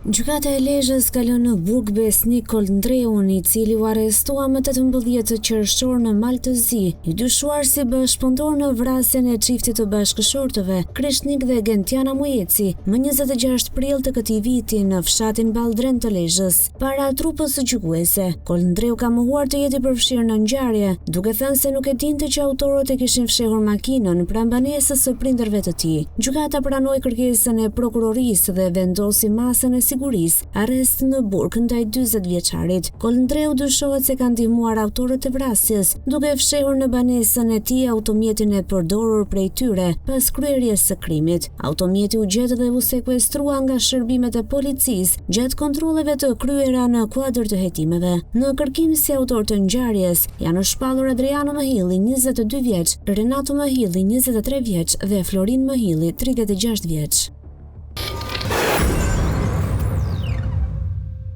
Gjykata e Lezhës ka lënë në burg Besnik Kolndreun, i cili u arrestua më 18 qershor në Mal të Zi, i dyshuar si bashkëpunëtor në vrasjen e çiftit të bashkëshortëve, Kreshnik dhe Gentiana Mujeci, më 26 prill të këtij viti në fshatin Balldren të Lezhës. Para trupës gjykuese, Kolndreu ka mohuar të jetë i përfshirë në ngjarje, duke thënë se nuk e dinte që autorët e kishin fshehur makinën pranë banesës së prindërve të tij. Gjykata pranoi kërkesën e prokurorisë dhe vendosi masën e sigurisë, arrest në burg ndaj 40 vjeçarit. Kolndreu dyshohet se ka ndihmuar autorët e vrasjes, duke fshehur në banesën e tij automjetin e përdorur prej tyre pas kryerjes së krimit. Automjeti u gjet dhe u sekuestrua nga shërbimet e policisë gjatë kontrolleve të kryera në kuadër të hetimeve. Në kërkim si autorë të ngjarjes, Janë shpallur Adriano Mëhilli, 22 vjeç, Renato Mëhilli, 23 vjeç dhe Florin Mëhilli, 36 vjeç.